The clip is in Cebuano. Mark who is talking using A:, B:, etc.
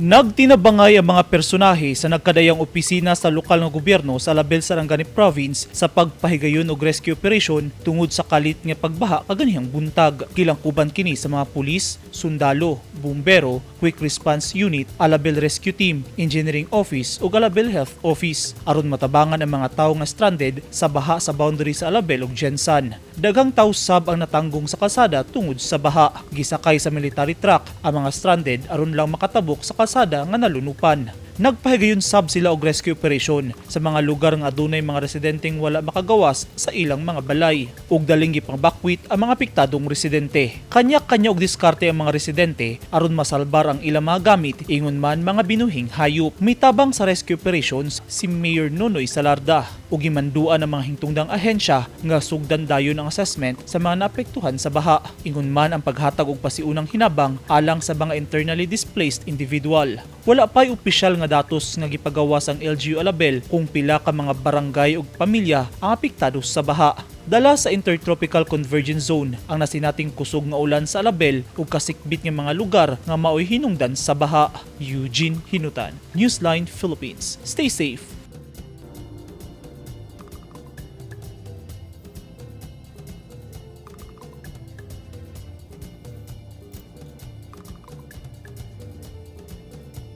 A: Nagtinabangay ang mga personahe sa nagkadayang opisina sa lokal nga gobyerno sa Alabel, Sarangani Province sa pagpahigayon og rescue operation tungod sa kalit nga pagbaha kaganihang buntag. Gilangkuban kini sa mga pulis, sundalo, bumbero, Quick Response Unit, Alabel Rescue Team, Engineering Office ug Alabel Health Office aron matabangan ang mga tawo nga stranded sa baha sa boundary sa Alabel ug GenSan. Daghang tawo sab ang natanggong sa kalsada tungod sa baha. Gisakay sa military truck ang mga stranded aron lang makatabok sa kalsada nga nalunupan. Nagpahigayon sab sila og rescue operation sa mga lugar nga adunay mga residenteng wala makagawas sa ilang mga balay ug daling gipangbakwit ang mga apektadong residente. Kanya-kanya og diskarte ang mga residente aron masalbar ang ilang mga gamit, ingon man mga binuhing hayop. Mitabang sa rescue operations si Mayor Nonoy Salarda ug gimanduan ang mga hintungdang ahensya nga sugdan dayon ang assessment sa mga naapektuhan sa baha. Ingon man ang paghatag og pasiunang hinabang alang sa mga internally displaced individual. Wala pa'y opisyal nga datos nga gipagawas ang LGU Alabel kung pila ka mga barangay ug pamilya ang apektado sa baha. Dala sa Intertropical Convergence Zone ang nasinating kusog nga ulan sa Alabel ug kasikbit nga mga lugar nga maoy hinungdan sa baha. Eugene Hinutan, Newsline Philippines. Stay safe.